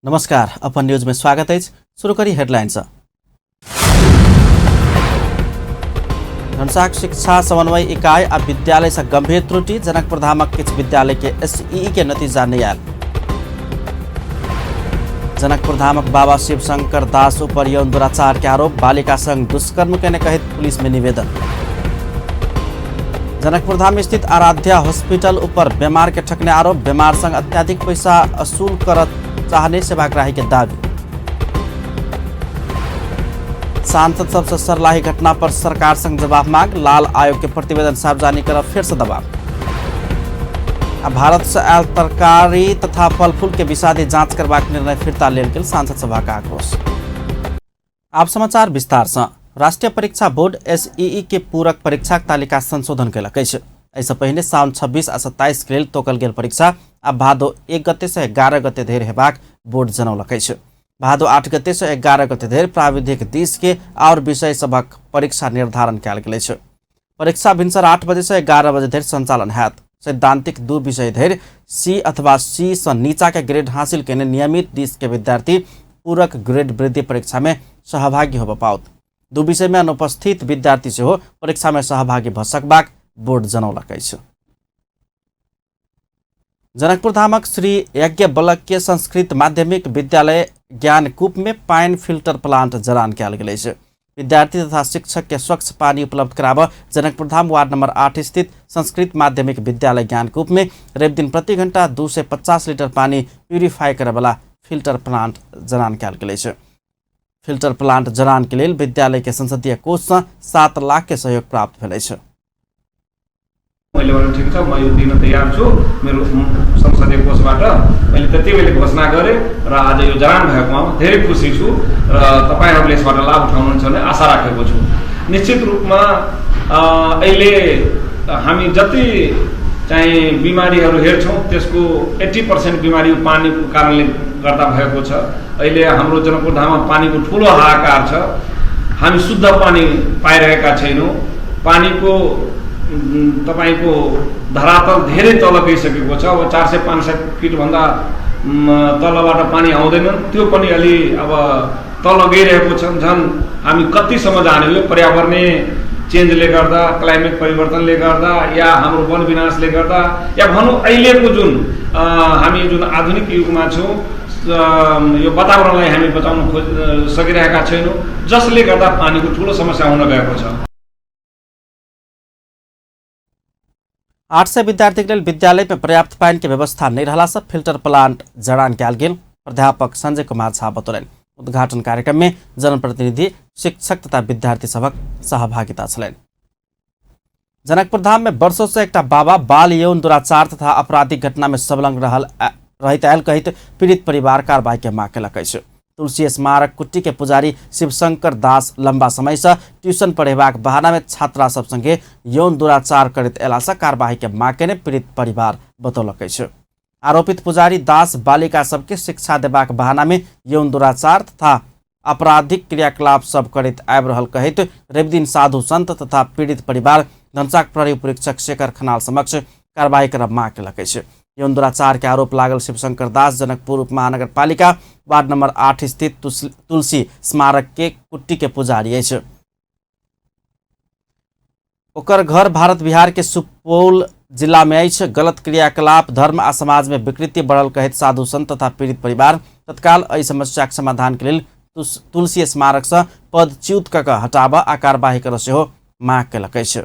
नमस्कार, अपन न्यूज में स्वागत अछि। शुरू करी हेडलाइन से। धनुषाक शिक्षा समन्वय इकाई आ विद्यालय से गंभीर त्रुटि, जनकपुर धामक किछु विद्यालय के एसईई के नतीजा नहीं आयल। जनकपुर धामक बाबा शिवशंकर दास ऊपर यौन दुराचार के आरोप, बालिका संग दुष्कर्म केने कहित पुलिस में निवेदन। जनकपुर धाम स्थित आराध्या हॉस्पिटल ऊपर बीमार के ठकने आरोप, बीमार संग अत्याधिक पैसा असूल कर चाहने सेवाग्राही के दावी। सांसद सबसे सरलाही घटना पर सरकार संग जवाब मांग, लाल आयोग के प्रतिवेदन सार्वजनिक कर फिर से दबाव। आ भारत से आयल तरकारी तथा फल फूल के विषादी जांच करबाक निर्णय फिर्ता लेल गेल, सांसद सभा का आक्रोश। आप समाचार विस्तार से। राष्ट्रीय परीक्षा बोर्ड एसईई के पूरक परीक्षाक तालिका संशोधन कयलक अछि। एहिसँ पहिने साउन 26 आ 27 के लेल तोकल गेल परीक्षा आ भादो 1 गते से 11 गते धरि हेबाक बोर्ड जनौलक अछि। भादो 8 गते से 11 गते धरि प्राविधिक दिस के आओर विषय सभक परीक्षा निर्धारण कयल गेल अछि। परीक्षा भिनसर 8 बजे से 11 बजे धरि संचालन हैत। सैद्धांतिक 2 विषय धरि सी अथवा सी से नीचा के ग्रेड हासिल केने नियमित दिस के विद्यार्थी पूरक ग्रेड वृद्धि परीक्षा में सहभागी होबऽ पाओत। 2 विषय में अनुपस्थित विद्यार्थी सेहो परीक्षा में सहभागी भऽ सकबाक बोर्ड जनौलक अछि। जनकपुर धामक श्री यज्ञबलक्य संस्कृत माध्यमिक विद्यालय ज्ञानकूप में पानि फिल्टर प्लांट जड़ान कयल गेल अछि। विद्यार्थी तथा शिक्षक के स्वच्छ पानी उपलब्ध कराबऽ जनकपुर धाम वार्ड नंबर 8 स्थित संस्कृत माध्यमिक विद्यालय ज्ञानकूप में रवि दिन प्रति घंटा 250 लीटर पानी प्यूरिफाई करे वाला फिल्टर प्लांट जड़ान कयल गेल अछि। फिल्टर प्लांट जड़ान के लेल विद्यालय के संसदीय कोष से 7 लाख के सहयोग प्राप्त भेल अछि। मैले भने ठिक छ, म यो दिन तयार छु, मेरो संसदीय कोषबाट मैले त्यति बेला घोषणा गरेँ र आज यो जड़ान भएकोमा म धेरै खुसी छु र तपाईहरूले यसबाट लाभ उठाउनुहुन्छ भन्ने आशा राखेको छु। निश्चित रूपमा अहिले हामी जति चाहिँ बिमारीहरू हेर्छौँ त्यसको 80% बिमारी पानीको कारणले गर्दा भएको छ। अहिले हाम्रो जनकपुर धाममा पानीको ठुलो हाहाकार छ। हामी शुद्ध पानी पाइरहेका छैनौँ। पानीको तपाईँको धरातल धेरै तल गइसकेको छ। अब 400-500 फिटभन्दा तलबाट पानी आउँदैन, त्यो पनि अलि अब तल गइरहेको छ। झन् हामी कतिसम्म जाने, यो पर्यावरणीय चेन्जले गर्दा, क्लाइमेट परिवर्तनले गर्दा या हाम्रो वन विनाशले गर्दा या भनौँ अहिलेको जुन हामी जुन आधुनिक युगमा छौँ, यो वातावरणलाई हामी बचाउन सकिरहेका छैनौँ, जसले गर्दा पानीको ठुलो समस्या हुन गएको छ। 800 विद्यार्थी के लेल विद्यालय में पर्याप्त पानी के व्यवस्था नहीं रहला से फिल्टर प्लांट जड़ान कयल गेल, प्राध्यापक संजय कुमार झा बतौलनि। उद्घाटन कार्यक्रम में जनप्रतिनिधि, शिक्षक तथा विद्यार्थी सभक सहभागिता छलनि। जनकपुर धाम में वर्षों से एकटा बाबा बाल यौन दुराचार तथा आपराधिक घटना में संलग्न रहैत आयल कहित पीड़ित परिवार कार्रवाई के मांग केलक अछि। तुलसी स्मारक कुट्टी के पुजारी शिवशंकर दास लंबा समय से ट्यूशन पढ़ेबाक बहाना में छात्रा सब संगे यौन दुराचार करैत अयला से कार्रवाई के मांग केने पीड़ित परिवार बतौलक अछि। आरोपित पुजारी दास बालिका सबके शिक्षा देबाक बहाना में यौन दुराचार तथा आपराधिक क्रियाकलाप सब करैत आबि रहल कहैत रविदिन साधु संत तथा पीड़ित परिवार धनुषाक प्रहरी उपरीक्षक शेखर खनाल समक्ष कार्रवाई करब मांग केलक अछि। यौन दुराचार के आरोप लागल शिवशंकर दास जनकपुर उप महानगरपालिका वार्ड नंबर 8 स्थित तुलसी स्मारक के कुट्टी के पुजारी अछि। ओकर घर भारत बिहार के सुपौल जिला में अछि। गलत क्रियाकलाप धर्म आ समाज में विकृति बढ़ल कहैत साधु संत तथा पीड़ित परिवार तत्काल एहि समस्याक समाधान के लेल तुलसी स्मारक से पदच्युत कऽ कऽ हटाबऽ आ कार्रवाई करऽ सेहो मांग केलक अछि।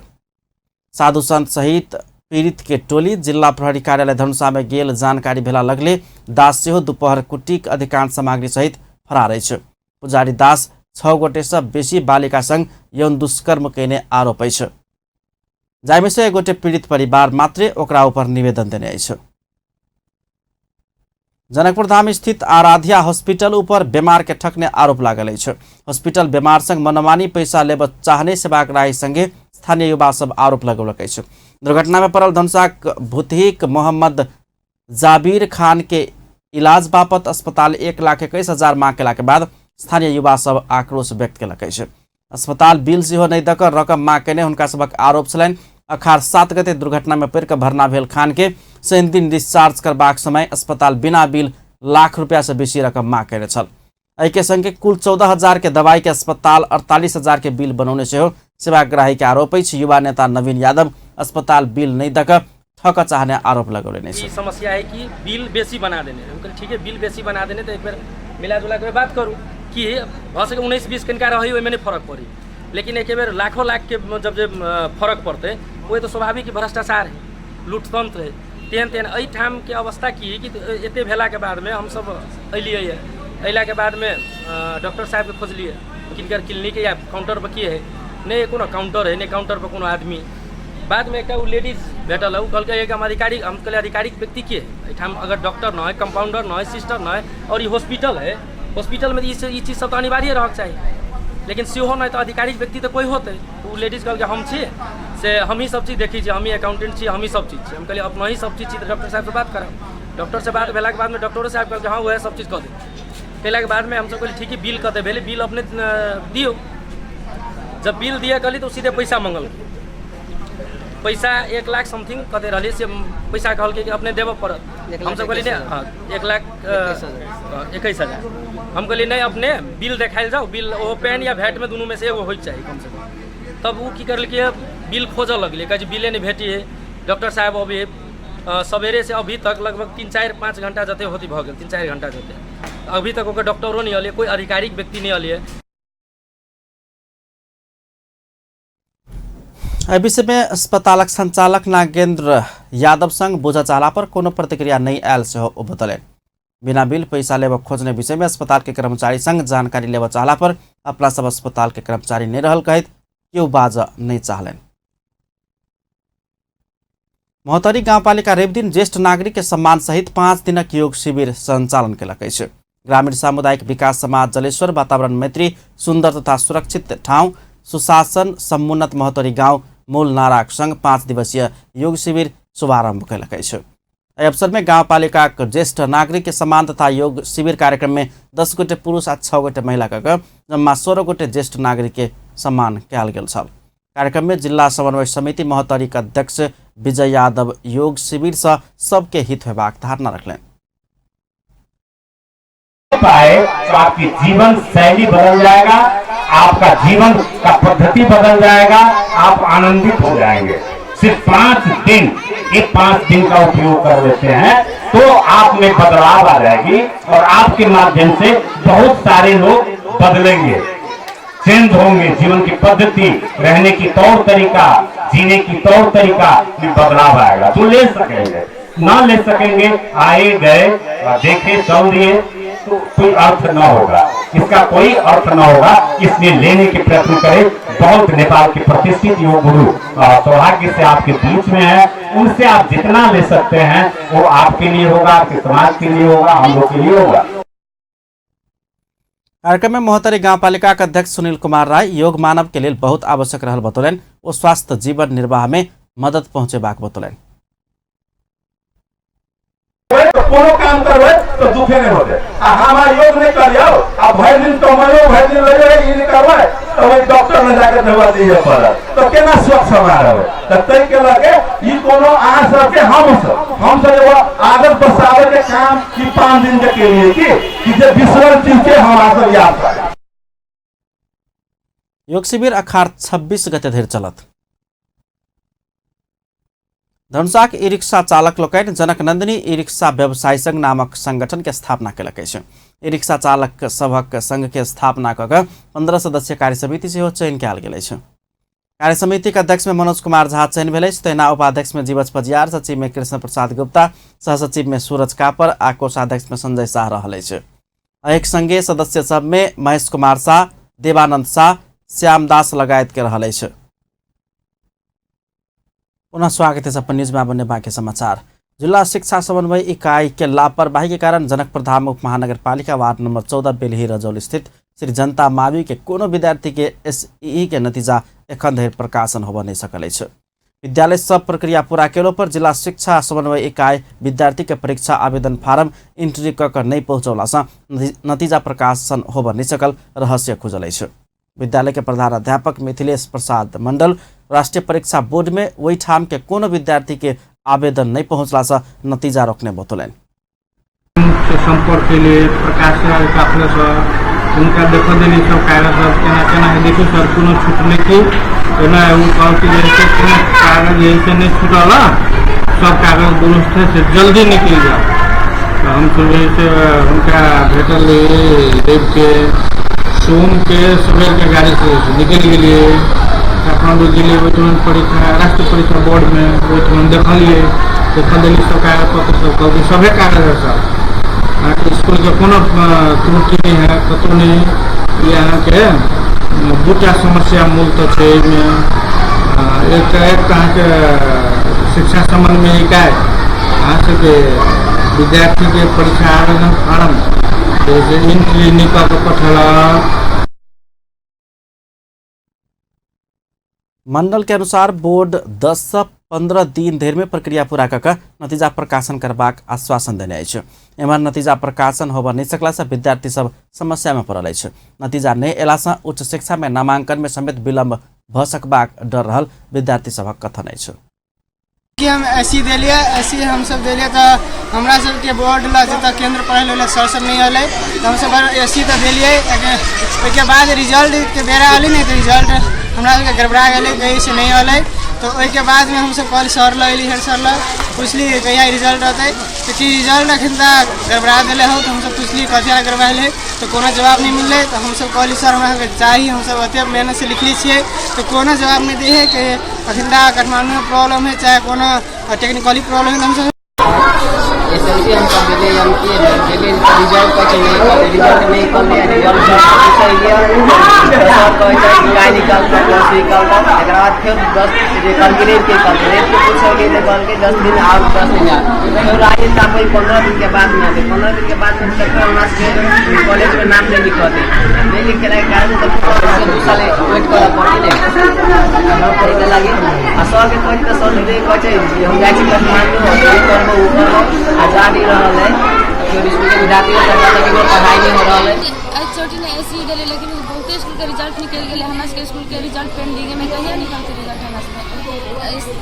साधु संत सहित पीड़ित के टोली जिला प्रहरी कार्यालय धनुषा में गेल जानकारी भेला लगले दास सेहो दोपहर कुटीक अधिकांश सामग्री सहित फरार अछि। पुजारी दास 6 गोटे से बेसी बालिका संग यौन दुष्कर्म केने आरोप अछि, जाहिमे से एक गोटे पीड़ित परिवार मात्रे ओकरा ऊपर निवेदन देने अछि। जनकपुर धाम स्थित आराध्या हॉस्पिटल ऊपर बीमार के ठकने आरोप लागल अछि। हॉस्पिटल बीमार संग मनमानी पैसा लेबऽ चाहने सेवाग्राही संगे स्थानीय युवा सब आरोप लगौलक अछि। दुर्घटना में पड़ल धनुषाक भूतहीक मोहम्मद जाबीर खान के इलाज बापत अस्पताल 1,21,000 मांग केला के बाद स्थानीय युवा सब आक्रोश व्यक्त केलक अछि। अस्पताल बिल सेहो नहि दऽ कऽ रकम मांग केने हुनका सबक आरोप छलनि। अखार 7 गते दुर्घटना में पड़ि कऽ भरना भेल खान के शनि दिन डिस्चार्ज करबाक समय अस्पताल बिना बिल लाख रुपया से बेसी रकम माग कयने छल। एहिके संगे कुल 14,000 के दवाई के अस्पताल 48,000 के बिल बनौने सेहो सेवाग्राही के आरोप अछि। युवा नेता नवीन यादव अस्पताल बिल नहि दऽ कऽ ठकऽ चाहने आरोप लगौलनि अछि। ई समस्या है कि बिल बेसी बना देने। हम कहलियै ठीक है, बिल बेसी बना देने तऽ एक बेर मिला जुला के बात करू कि भऽ सके 19-20 कनिका रहै, ओहिमे नहि फरक पड़ै, लेकिन एके बेर लाखों लाख के जब जे फरक पड़तै ओहि तऽ स्वाभाविक भ्रष्टाचार है, लूटतंत्र है। तेहन तेहन एहिठामके अवस्था की है कि एते भेलाके बादमे हमसब अयलियै, अयलाके बादमे डॉक्टर साहबके खोजलियै, किनकर क्लिनिक या काउंटर पर की है, नहि कोनो काउंटर है, नहि काउंटर पर कोनो आदमी। बादमे एकटा ओ लेडीज भेटल, ओ कहलकै एक हम अधिकारी। हम कहलियै आधिकारिक व्यक्ति के है एहिठाम? अगर डॉक्टर न है, कम्पाउंडर न है, सिस्टर न है और ई हॉस्पिटल है, हॉस्पिटलमे ई चीज सब तऽ अनिवार्य रहक चाही, लेकिन सेहो नहि, तऽ आधिकारिक व्यक्ति तऽ कोइ होतै। ओ लेडीज कहलकै हम छी से हमही सब चीज देखै छी, हमही अकाउंटेंट छी, हमही सब चीज छी। हम कहलियै अपनही सब चीज छी तऽ डॉक्टर साहबसँ बात करब। डॉक्टरसँ बात भेलाके बादमे डॉक्टरो साहब कहलकै हँ उएह सब चीज कऽ देब। कयलाके बादमे हमसब कहलियै ठीक है, बिल कते भेलै, बिल अपने दियौ। जब बिल दिअ कहली तऽ ओ सीधे पैसा मंगलकै। पैसा 1 लाख समथिंग कते रहलै से पैसा कहलकै कि अपने देबऽ पड़त। हमसब कहलियै नहि, हँ 1,21,000। हम कहलियै नहि, अपने बिल देखायल जाउ, बिल ओहो पेन या भैटमे दुनूमे से एगो होइके चाही कमसँ कम। तब ओ की करलकै, बिल खोजऽ लगलै, कहै छै बिले नहि भेटी है। डॉक्टर साहब अभी सवेरे से अभी तक लगभग 3-4-5 घंटा जते होती भऽ गेल, 3-4 घंटा जते अभी तक ओकर डॉक्टरो नहि अयलै, कोइ आधिकारिक व्यक्ति नहि अयलै। एहि विषयमे अस्पतालक संचालक नागेंद्र यादव संग बुझऽ चाहला पर कोनो प्रतिक्रिया नहि आयल सेहो ओ बतौलनि। बिना बिल पैसा लेबऽ खोजने विषयमे अस्पताल के कर्मचारी संग जानकारी लेबऽ चाहला पर अपना सब अस्पताल के कर्मचारी नहि रहल कहैत केओ बाजऽ नहि चाहलनि। महोत्तरी गाउँपालिका रविदिन ज्येष्ठ नागरिक के सम्मान सहित 5 दिनक योग शिविर सञ्चालन केलक अछि। ग्रामीण सामुदायिक विकास समाज जलेश्वर वातावरण मैत्री सुन्दर तथा सुरक्षित ठाउँ सुशासन समुन्नत महोत्तरी गाउँ मूल नाराक संग 5 दिवसीय योग शिविर शुभारंभ केलक अछि। एहि अवसर में गाउँपालिकाक ज्येष्ठ नागरिक के सम्मान तथा योग शिविर कार्यक्रम में 10 गोटे पुरुष आ 6 गोटे महिला कऽ जम्मा 16 गोटे ज्येष्ठ नागरिक के सम्मान कयल गेल छल। कार्यक्रम में जिला समन्वय समिति महोत्तरी के अध्यक्ष विजय यादव योग शिविर से सबके हित होबाक धारणा रखलनि। पाए तो आपकी जीवन शैली बदल जाएगा, आपका जीवन का पद्धति बदल जाएगा, आप आनंदित हो जाएंगे। सिर्फ 5 दिन, ये 5 दिन का उपयोग कर लेते हैं तो आप में बदलाव आ जाएगी और आपके माध्यम से बहुत सारे लोग बदलेंगे, चेंज होंगे। जीवन की पद्धति, रहने की तौर तरीका, जीने की तौर तरीका में बदलाव आएगा। तो ले सकेंगे, ना ले सकेंगे, आए गए देखे चल दिए तो कोई अर्थ न होगा, इसका कोई अर्थ न होगा। इसलिए लेने के प्रयत्न करें। बहुत नेपाल के प्रतिष्ठित योग गुरु सौभाग्य से आपके बीच में है, उनसे आप जितना ले सकते हैं वो आपके लिए होगा, आपके समाज के लिए होगा, हम लोग के लिए होगा। कार्यक्रम में महोत्तरी गाउँपालिका के अध्यक्ष सुनील कुमार राय योग मानव के लेल बहुत आवश्यक रहल बतौलनि। ओ स्वास्थ्य जीवन निर्वाह में मदद पहुंचेबाक बतौलनि। कोनो काम करबै तो दुखे नहीं होते। आ हमार योग नहीं करियो आ भरि दिन कमाइयो भरि दिन लइयो ई नहीं करबै तो वही डॉक्टर ने जाके दवा दिए पड़त तो केना स्वस्थ समाज रहबै। तो तै के लके ई कोनो अहाँ सबके हम सब एगो आदत बसावे के काम की 5 दिन के लिए कि जे बिसरल चीज के हम अहाँ सब याद करी। योग शिविर अखाड़ 26 गते धरि चलत। धनुषाक ई रिक्शा चालक लोकनि जनकनंदिनी ई रिक्शा व्यवसायी संघ नामक संगठन के स्थापना केलक अछि। ई रिक्शा चालक सभक संघ के स्थापना कऽ कऽ 15 सदस्यीय कार्य समिति सेहो चयन कयल गेल अछि। कार्य समिति के अध्यक्ष में मनोज कुमार झा चयन भेल अछि, तहिना उपाध्यक्ष में जीवछ पजियार, सचिव में कृष्ण प्रसाद गुप्ता, सहसचिव में सूरज कापर आ कोषाध्यक्ष में संजय शाह रहल अछि। एक संगे सदस्य सब में महेश कुमार शाह, देवानंद शाह, श्याम दास लगायत के रहल अछि। पुनः स्वागत है अपन न्यूज में बने बाकी समाचार। जिला शिक्षा समन्वय इकाई के लापरवाही के कारण जनकपुर धाम उप महानगरपालिका वार्ड नंबर 14 बेलही रजौल स्थित श्री जनता मावि के कोनो विद्यार्थी के एसईई के नतीजा एखन धरि प्रकाशन होबऽ नहि सकल अछि। विद्यालय सब प्रक्रिया पूरा केलो पर जिला शिक्षा समन्वय इकाई विद्यार्थी के परीक्षा आवेदन फारम एंट्री कऽ कऽ नहि पहुँचौला सँ नतीजा प्रकाशन होबऽ नहि सकल रहस्य खुजल अछि। विद्यालय के प्रधानाध्यापक मिथिलेश प्रसाद मंडल राष्ट्रीय परीक्षा बोर्ड में ओहिठाम के कोनो विद्यार्थी के आवेदन नहीं पहुंचला से नतीजा रोकने बतौलनि। से सम्पर्क केलिए प्रकाश राज काफले सर, हुनका देख देली सब कागज सब केना केना है। देखियौ सर कोनो छूटलै कि एना, ओ कहलकै जे से कोनो कागज जे से नहि छूटल है, सब कागज दुरुस्त है, से जल्दी निकलि जाओ। तऽ हमसब जे से हुनका भेटल रहियै रविके, सोम के सवेरके गाड़ी से निकलि गेलियै काठमाण्डू। गेलियै ओहिठमन परीक्षा राष्ट्रीय परीक्षा बोर्डमे, ओहिठमन देखलियै, देख देली सब कागज पत्र। सब कहलकै सभे कागज है सर, अहाँके इसकुलके कोनो त्रुटि नहि है कतहु नहि। ई अहाँके दूटा समस्या मूलतः छै एहिमे। एक तऽ अहाँके शिक्षा समन्वय इकाइ अहाँ सबके विद्यार्थीके परीक्षा आवेदन फारम जे एन्ट्री नहि कऽ के पठेलक। मंडल के अनुसार बोर्ड 10 से 15 दिन धरि में प्रक्रिया पूरा कऽ कऽ नतीजा प्रकाशन करबाक आश्वासन देने अछि। एम्हर नतीजा प्रकाशन होबऽ नहि सकला से विद्यार्थी सब समस्या में पड़ल अछि। नतीजा नहि अयला से उच्च शिक्षा में नामांकन में समेत विलंब भऽ सकबाक डर रहल विद्यार्थी सभक कथन अछि। कि हम एसी देलियै, एसी हमसब देलियै तऽ हमरा सबके बोर्ड लग जतऽ केन्द्र पढ़ै लए सर सब नहि अयलै, तऽ हमसब एसी तऽ देलियै। ओहिके बाद रिजल्टके बेरा अयलै ने, तऽ रिजल्ट हमरा सबके गड़बड़ा गेलै, कहीं से नहि अयलै। तऽ ओहिके बादमे हमसब कहली सर लग अयली, हेड सर लग पुछली कहिया रिजल्ट अतै, तऽ कि रिजल्ट अखन तक गड़बड़ा देले हो। तऽ हमसब पुछली कथी लए गड़बड़ाएल है, तऽ कोनो जवाब नहि मिललै। तऽ हमसब कहली सर हमरा सबके चाही, हमसब ओतेक मेहनतसँ लिखले छियै। तऽ कोनो जवाब नहि दै है कि अखन तक काठमाण्डूमे प्रॉब्लम है, चाहे कोनो टेक्निकली प्रॉब्लम है। तऽ हमसब एसएलसी हम सब देलियै, हम की देलियै रिजल्ट कहै छै नहि, रिजल्ट नहि निकललै। रिजल्ट पूछलियै सर कहै छै काल्हि निकलतै, परसू निकलतै। तकर बाद फेर 10 जे कहलकै रविके निकलतै। रविके पूछलियै तऽ कहलकै 10 दिन आउ, 10 दिन आउ। फेर आइ तक 15 दिनके बादमे आबै। 15 दिनके बाद फेर हमरा सबके कॉलेजमे नाम नहि लिखतै। नहि लिखेलाके कारण तऽ 2 साल वेट करऽ पड़तै ने, एहि लागि। आ सरके कहै तऽ सर कहै छै हम जाइ छी काठमाण्डू, ई करबो ओ करबो, आ जा नहीं रहल है। फिर स्कूल के विद्यार्थी सब पढ़ाई नहीं हो रहल है। चोटी ने एसी देले, लेकिन बहुते स्कूल के रिजल्ट निकलि गेलै, हमरा सबके स्कूल के रिजल्ट पेंडिंग में। कहिया निकलतै रिजल्ट? हमरा सबके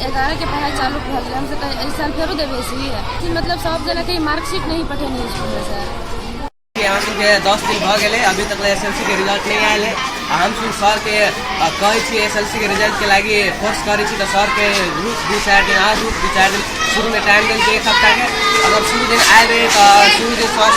11 के पढ़ाई चालू भऽ गेलै। हमसब एहि साल फेरो देबै एसी। मतलब सब जना के मार्कशीट नहीं पठेने स्कूल में सर। यहाँ सबके 10 दिन भऽ गेलै, अभी तक एसएलसी के रिजल्ट नहीं आयल है। आ हम सब सर के कहै छी एसएलसी के रिजल्ट के लागि फोर्स करै छी, तऽ सर के रुक 2-4 दिन, आ रुक 2-4 दिन। शुरूमे टाइम देलकै एक हफ्ताके। अगर शुरू दिन आयल रहे तऽ शुरू दिन सर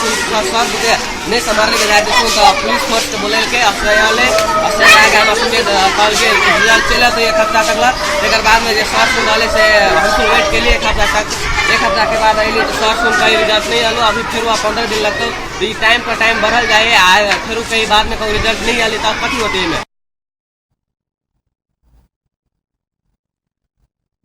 सर बुते नहि सम्हारले जाइ देखू तऽ पुलिस फोर्सके बोलेलकै, अफसर आले। अफसर आके हमरा सबके कहलकै रिजल्ट चलि अतै एक हफ्ता तक ला। तकर बादमे जे सर सुन रहलै से हमसब वेट केलियै एक हफ्ता तक। एक हफ्ता के बाद अयली तऽ सर सुन कहीं रिजल्ट नहीं आलो, अभी फिर 15 दिन लगतौ। तऽ ई टाइम पर टाइम बढ़ल जाए आ फेर कहीं बाद में कहूँ रिजल्ट नहीं आले तब कथी होतै एहिमे?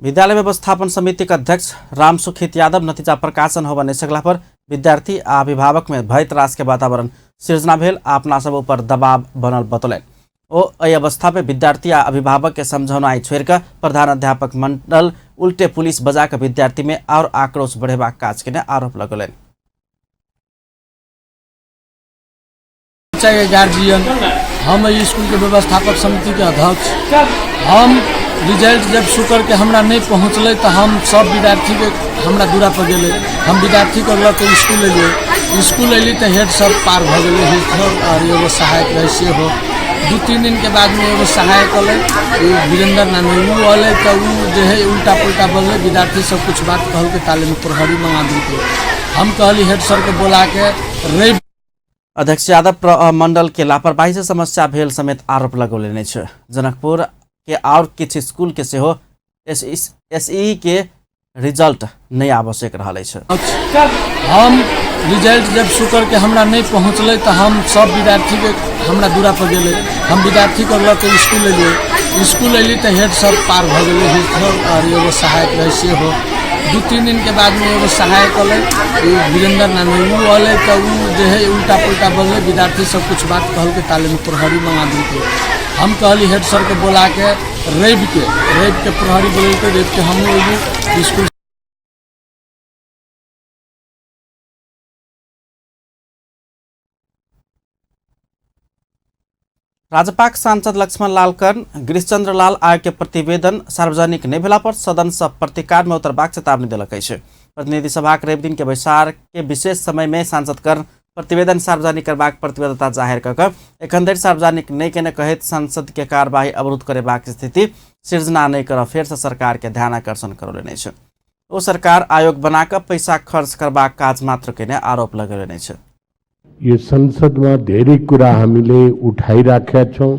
विद्यालय व्यवस्थापन समिति के अध्यक्ष रामसुखित यादव नतीजा प्रकाशन होबऽ नहि सकला पर विद्यार्थी आ अभिभावक में भय त्रास के वातावरण सृजना भेल आ अपना सब ऊपर दबाव बनल बतौलनि। ओ एहि अवस्था में विद्यार्थी आ अभिभावक के समझौनाइ छोड़ि कऽ प्रधानाध्यापक मंडल उल्टे पुलिस बजा कऽ विद्यार्थी में और आक्रोश बढ़ेबाक काज केने आरोप लगौलनि। बच्चाके गार्जियन, हम एहि स्कूलके व्यवस्थापक समितिके अध्यक्ष। हम रिजल्ट जब शुक्र के हमरा नहि पहुँचलै तऽ हम सब विद्यार्थीके हमरा दूरा पर गेलै। हम विद्यार्थीके लऽ के स्कूल एलियै। स्कूल एली तऽ हेड सर पार भऽ गेलै, हेड सर आओर एगो सहायक रहै सेहो। 2-3 दिनके बादमे एगो सहायक अलै, ओ वीरेंद्र नाम है, ओ अलै तऽ ओ जे है उल्टा पुल्टा बोललै। विद्यार्थी सब कुछ बात कहलकै, तालेमे प्रहरी मंगा देलकै। हम कहली हेड सरके बोलाके रवि अध्यक्ष यादव मंडल के लापरवाही से समस्या भेल समेत आरोप लगौलनि अछि। जनकपुर के और किछु स्कूल के सेहो एसई के रिजल्ट नहि आवश्यक रहल अछि। हम रिजल्ट जब शुक्र के हमरा नहि पहुँचलै तऽ हम सब विद्यार्थीके हमरा दूरा पर गेलै। हम विद्यार्थीके लऽ के स्कूल एलियै। स्कूल एली तऽ हेड सर पार भऽ गेलै, हेड सर आओर एगो सहायक रहै सेहो। 2-3 दिनके बादमे एगो सहायक अलै, ओ वीरेंद्र नाम है, ओ अलै तऽ ओ जे है उल्टा पुल्टा बोललै। विद्यार्थी सब कुछ बात कहलकै, तालेमे प्रहरी मंगा देलकै। हम कहली हेड सरके बोलाके रविके प्रहरी बोलेलकै। रविके हमहूँ एली स्कूल। राजपाक सांसद लक्ष्मण लाल कर्ण गिरीशचंद्र लाल आयोग के प्रतिवेदन सार्वजनिक नहि भेला पर सदन सँ प्रतिकार में उतरबाक चेतावनी देलक अछि। प्रतिनिधि सभाक रवि दिन के बैसार के विशेष समय में सांसद कर्ण प्रतिवेदन सार्वजनिक करबाक प्रतिबद्धता जाहिर कऽ कऽ एखन धरि सार्वजनिक नहि केने कहैत संसद के कार्यवाही अवरुद्ध करेबाक स्थिति सृजना नहि करऽ फेरसँ सरकार के ध्यान आकर्षण करौलनि अछि। ओ सरकार आयोग बना कऽ पैसा खर्च करबाक काज मात्र केने आरोप लगेलनि अछि। यो संसदमा धेरै कुरा हामीले उठाइराखेका छौँ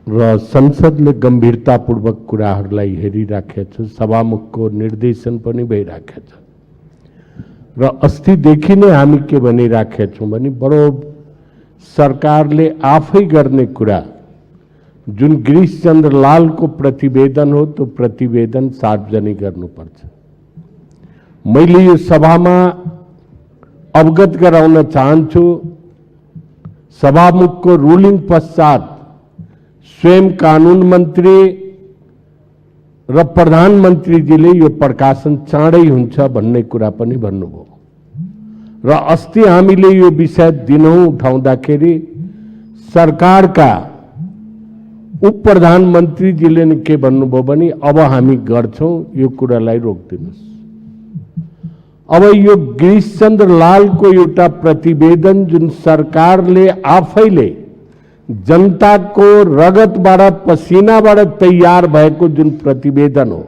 र संसदले गम्भीरतापूर्वक कुराहरूलाई हेरिराखेको छ। सभामुखको निर्देशन पनि भइराखेको छ र अस्तिदेखि नै हामी के भनिराखेका छौँ भने बडो सरकारले आफै गर्ने कुरा जुन गिरीशचन्द्र लालको प्रतिवेदन हो त्यो प्रतिवेदन सार्वजनिक गर्नुपर्छ। मैले यो सभामा अवगत गराउन चाहन्छु, सभामुखको रुलिङ पश्चात स्वयं कानुन मन्त्री र प्रधानमन्त्रीजीले यो प्रकाशन चाँडै हुन्छ भन्ने कुरा पनि भन्नुभयो र अस्ति हामीले यो विषय दिनहुँ उठाउँदाखेरि सरकारका उप प्रधानमन्त्रीजीले नि के भन्नुभयो भने अब हामी गर्छौँ, यो कुरालाई रोकिदिनुहोस्। अब यो गिरीशचन्द्र लालको एउटा प्रतिवेदन जुन सरकारले आफैले जनताको रगतबाट पसिनाबाट तयार भएको जुन प्रतिवेदन हो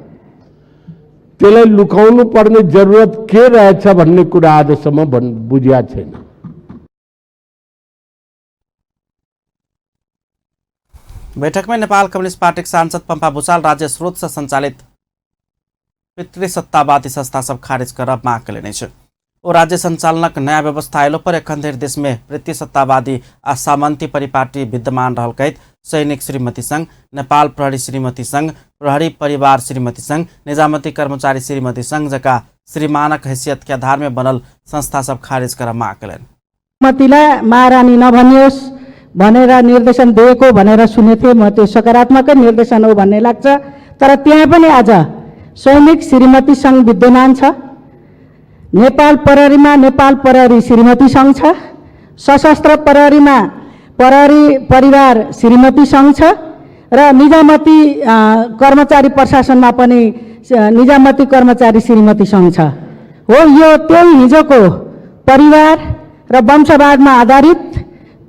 त्यसलाई लुकाउनु पर्ने जरुरत के रहेछ भन्ने कुरा आजसम्म बुझिया छैन। बैठक में नेपाल कम्युनिस्ट पार्टी के सांसद पंपा भूषाल राज्य स्रोत से संचालित पितृसत्तावादी संस्था सब खारिज कर माग कयलनि अछि। ओ राज्य संचालनक नया व्यवस्था अयलो पर एखन धरि देश में पितृसत्तावादी आ सामंती परिपाटी विद्यमान रहल कहैत सैनिक श्रीमती संघ, नेपाल प्रहरी श्रीमती संघ, प्रहरी परिवार श्रीमती संघ, निजामती कर्मचारी श्रीमती संघ जका श्रीमानक हैसियत के आधार में बनल संस्था सब खारिज कर माग कयलनि। श्रीमतीलाई महारानी नभनियोस् भनेर निर्देशन दिएको भनेर सुनेको थिएँ म, त्यो सकारात्मकै निर्देशन हो भन्ने लाग्छ। तर त्यहाँ पनि आज सैनिक श्रीमती सङ्घ विद्यमान छ, नेपाल प्रहरीमा नेपाल प्रहरी श्रीमती सङ्घ छ, सशस्त्र प्रहरीमा प्रहरी परिवार श्रीमती सङ्घ छ र निजामती कर्मचारी प्रशासनमा पनि निजामती कर्मचारी श्रीमती सङ्घ छ। हो, यो त्यही हिजोको परिवार र वंशवादमा आधारित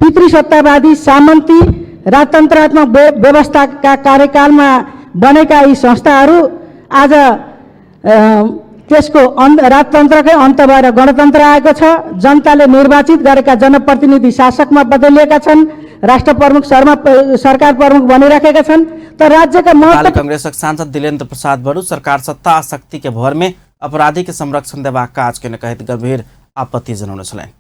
पितृसत्तावादी सामन्ती राजतन्त्रात्मक व्यवस्थाका कार्यकालमा बनेका यी संस्थाहरू आज त्यसको राजतन्त्रकै अन्त भएर गणतन्त्र आएको छ। जनताले निर्वाचित गरेका जनप्रतिनिधि शासकमा बदलिएका छन्, राष्ट्र प्रमुख सरकार प्रमुख बनिराखेका छन्। तर राज्यका नेपाली कांग्रेसक सांसद दिलेन्द्र प्रसाद बरु सरकार सत्ता आ शक्ति के भर में अपराधी के संरक्षण देबाक काज केने कहैत गंभीर आपत्ति जनौने छलनि।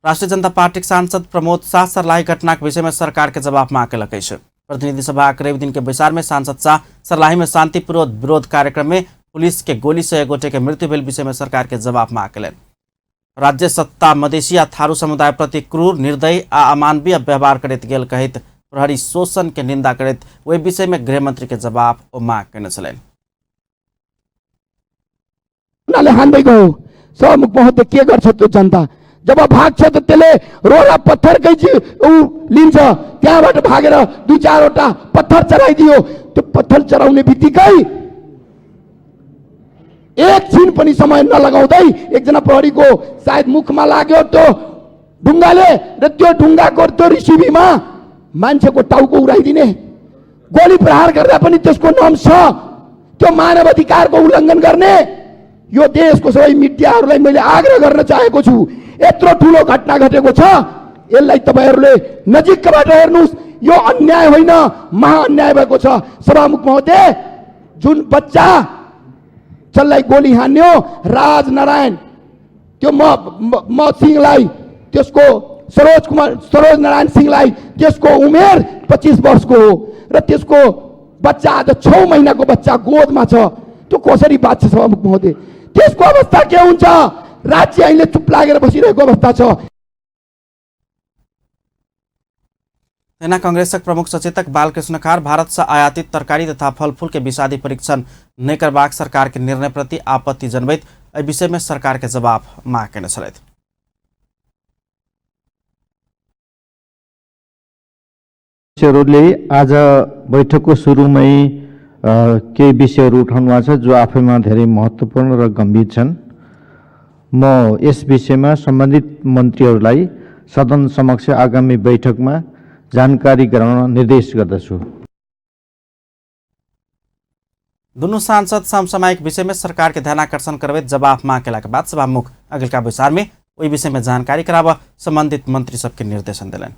राष्ट्रिय जनता पार्टी के सांसद प्रमोद शाह सर्लाही घटनाक विषय में सरकार के जवाब मांग केलक अछि। प्रतिनिधि सभा रवि दिन के बैसार में सांसद शाह सर्लाही में शांतिपूर्ण विरोध कार्यक्रम में पुलिस के गोली से एक गोटे के मृत्यु भेल विषय में सरकार के जवाब मांग केलनि। राज्य सत्ता मधेसी आ थारू समुदाय प्रति क्रूर, निर्दयी आ अमानवीय व्यवहार करैत गेल कहैत प्रहरी शोषण के निंदा करैत ओहि विषय में गृहमंत्री के जवाब ओ मांग केने छलनि। उनीहरूले हान्दै गयो। सभामुख महोदय के गर्छ त्यो जनता? जब भाग्छ त त्यसले रोला पत्थरकै ऊ लिन्छ, त्यहाँबाट भागेर दुई चारवटा पत्थर चढाइदियो। त्यो पत्थर चढाउने बित्तिकै एकछिन पनि समय नलगाउँदै एकजना प्रहरीको सायद मुखमा लाग्यो त्यो ढुङ्गाले र त्यो ढुङ्गाको त्यो रिसिभीमा मान्छेको टाउको उडाइदिने, गोली प्रहार गर्दा पनि त्यसको नाम छ, त्यो मानव अधिकारको उल्लङ्घन गर्ने। यो देशको सबै मिडियाहरूलाई मैले आग्रह गर्न चाहेको छु, यत्रो ठुलो घटना घटेको छ, यसलाई तपाईँहरूले नजिकबाट हेर्नुहोस्। यो अन्याय होइन, महाअन्याय भएको छ। सभामुख महोदय, जुन बच्चा जसलाई गोली हान्यो राजनारायण, त्यो म सिंहलाई, त्यसको सरोज नारायण सिंहलाई, त्यसको उमेर 25 वर्षको हो र त्यसको बच्चा आज 6 महिनाको बच्चा गोदमा छ। त्यो कसरी बाँच्छ सभामुख महोदय? त्यसको अवस्था के हुन्छ? राज्य अहिले चुप लागेर बसिरहेको अवस्था छ। सेना कांग्रेसक प्रमुख सचेतक बालकृष्ण खार भारत से आयातित तरकारी तथा फलफूल के विषादी परीक्षण नहि करबाक सरकार के निर्णय प्रति आपत्ति जनबैत एहि विषय में सरकार के जवाब मांग केने छलथि। सदस्यहरूले आज बैठकको सुरुमै केही विषयहरू उठाउनु भएको छ जो आफैमा धेरै महत्त्वपूर्ण र गम्भीर छन्। म यस विषयमा सम्बन्धित मन्त्रीहरूलाई सदन समक्ष आगामी बैठकमा जानकारी गराउन निर्देश गर्दछु। दुनू सांसद समसामयिक विषय में सरकार के ध्यानाकर्षण करबैत जवाफ मांग केला के बाद सभामुख अगिलका बैसार में ओहि विषय में जानकारी कराब संबंधित मंत्री सबके निर्देशन देलनि।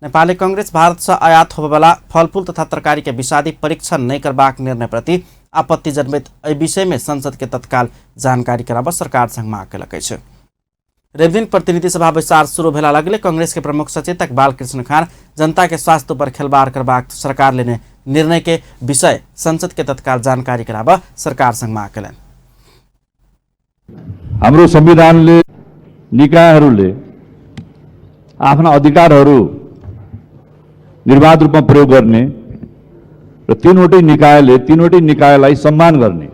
नेपाली कांग्रेस भारत से आयात होबयवला फलफूल तथा तरकारी के विषादी परीक्षण नहीं करबाक निर्णय प्रति आपत्ति जनबैत एहि विषय में संसद के तत्काल जानकारी कराब सरकार संग मांग केलक अछि। रविदिन प्रतिनिधि सभा बैसार शुरू भेला लगले कांग्रेस के प्रमुख सचेतक बालकृष्ण खान जनता के स्वास्थ्य पर खिलवाड़ करबाक सरकार लेने निर्णय के विषय संसद के तत्काल जानकारी कराब सरकार संग मांग केलनि। हाम्रो संविधानले निकायहरूले आफ्ना अधिकारहरू निर्वाध रूपमा प्रयोग गर्ने र तीनवटै निकायले तीनवटै निकायलाई सम्मान गर्ने